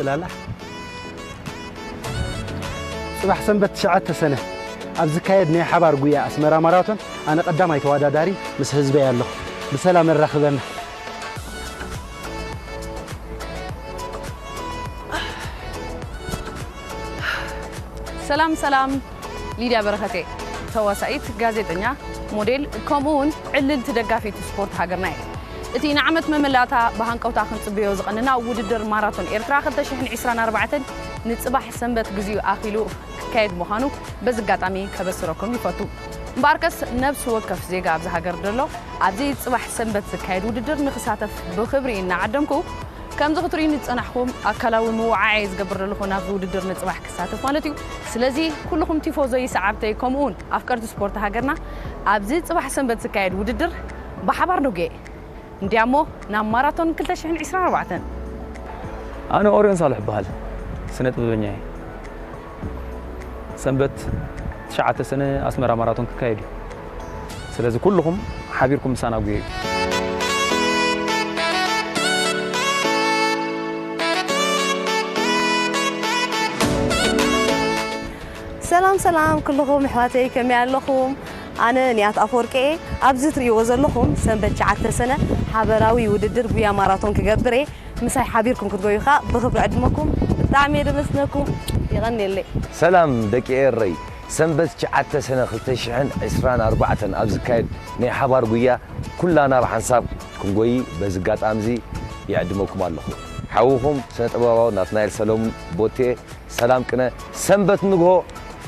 ላላ። ጽባሕ ሰንበት ትሽዓተ ሰነ ኣብ ዝካየድ ናይ ሓባር ጉያ ኣስመራ ማራቶን ኣነ ቀዳማይ ተወዳዳሪ ምስ ህዝበይ ኣለኹ። ብሰላም የራኽበና። ሰላም ሰላም፣ ሊድያ በረኸቴ፣ ተዋሳኢት፣ ጋዜጠኛ፣ ሞዴል፣ ከምኡ እውን ዕልልቲ ደጋፊት ስፖርት ሃገርና እየ። እቲ ንዓመት መመላእታ ብሃንቀውታ ክንጽበዮ ዝቐንና ውድድር ማራቶን ኤርትራ ክልተ ሽሕን ዕስራን ኣርባዕተን ንጽባሕ ሰንበት ግዚኡ ኣኺሉ ክካየድ ምዃኑ በዚ ኣጋጣሚ ከበስረኩም ይፈቱ። እምበኣርከስ ነብሲ ወከፍ ዜጋ ኣብዚ ሃገር ዘሎ ኣብዚ ጽባሕ ሰንበት ዝካየድ ውድድር ንክሳተፍ ብኽብሪ እናዓደምኩ፣ ከምዚ ክትርእዩኒ ዝጸናሕኩም ኣካላዊ ምውዓዓይ ዝገብር ዘለኹ ናብዚ ውድድር ንጽባሕ ክሳተፍ ማለት እዩ። ስለዚ ኩልኹም ቲፎዞይ ሰዓብተይ ከምኡውን ኣፍቀርቲ ስፖርት ሃገርና ኣብዚ ጽባሕ ሰንበት ዝካየድ ውድድር ብሓባር ንጉየ። እንዲያሞ ናብ ማራቶን ክልተ ሽሕን ዕስራን ኣርባዕተን። ኣነ ኦርዮን ሳልሕ እበሃል፣ ስነ ጥበበኛ እየ። ሰንበት ትሽዓተ ሰነ ኣስመራ ማራቶን ክካየድ እዩ። ስለዚ ኩልኹም ሓቢርኩም ምሳና ጉየዩ። ሰላም ሰላም ኩልኹም ኣሕዋተይ ከመይ ኣለኹም? ኣነ ንያት ኣፈወርቂ እየ። ኣብዚ ትርእይዎ ዘለኹም ሰንበት ትሽዓተ ሰነ ሓበራዊ ውድድር ጉያ ማራቶን ክገብር እየ። ምሳይ ሓቢርኩም ክትጎዩ ከዓ ብኽብሪ ዕድመኩም ብጣዕሚ እየ ደመስነኩም። ይቐንየለይ። ሰላም ደቂ ኤረይ፣ ሰንበት ትሽዓተ ሰነ ክልተ ሽሕን ዕስራን ኣርባዕተን ኣብ ዝካየድ ናይ ሓባር ጉያ ኩላና ብሓንሳብ ክንጎይ በዚ ኣጋጣሚ እዚ ይዕድመኩም ኣለኹ። ሓውኹም ስነ ጥበባዊ ናትናኤል ሰለሙን ቦቴ። ሰላም ቅነ ሰንበት ንግሆ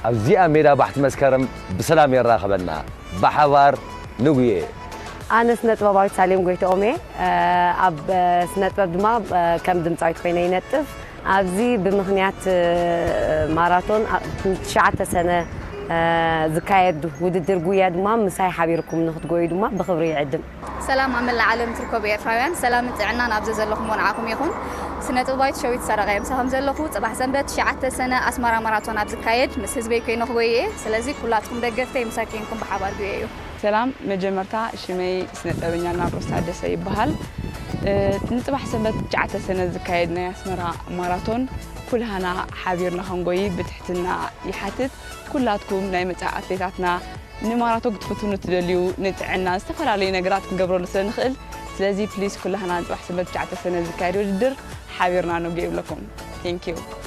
ኣብዚኣ ሜዳ ባሕቲ መስከረም ብሰላም የራኸበና። ብሓባር ንጉየ። ኣነ ስነ ጥበባዊት ሳሌም ጎይትኦም እየ። ኣብ ስነ ጥበብ ድማ ከም ድምፃዊት ኮይነ ይነጥፍ። ኣብዚ ብምኽንያት ማራቶን ትሽዓተ ሰነ ዝካየድ ውድድር ጉያ ድማ ምሳይ ሓቢርኩም ንክትጎዩ ድማ ብኽብሪ ይዕድም። ሰላም ኣብ መላእ ዓለም ትርከቡ ኤርትራውያን፣ ሰላምን ጥዕናን ኣብ ዘዘለኹምዎ ንዓኹም ይኹን። ስነ ጥበባዊት ሸዊት ሰረቐ እየ። ምሳኹም ዘለኹ ጽባሕ ሰንበት ትሽዓተ ሰነ ኣስመራ ማራቶን ኣብ ዝካየድ ምስ ህዝበይ ኮይነ ክጎይ እየ። ስለዚ ኩላትኩም ደገፍተይ ምሳይ ኮይንኩም ብሓባር ጉየዩ። ሰላም፣ መጀመርታ ሽመይ ስነ ጥበበኛ ናርዶስ ታደሰ ይበሃል። እ፣ ንጽባሕ ሰንበት ትሽዓተ ሰነ ዝካየድ ናይ ኣስመራ ማራቶን ኩልሃና ሓቢርና ክንጎይ ብትሕትና ይሓትት። ኩላትኩም ናይ መጻኢ ኣትሌታትና ንማራቶን ክትፍትኑ ትደልዩ፣ ንጥዕና ዝተፈላለዩ ነገራት ክንገብረሉ ስለ ንኽእል፣ ስለዚ ፕሊስ ኩላህና ንጽባሕ ሰንበት ትሽዓተ ሰነ ዝካየድ ውድድር ሓቢርና ንጉየ ይብለኩም። Thank you።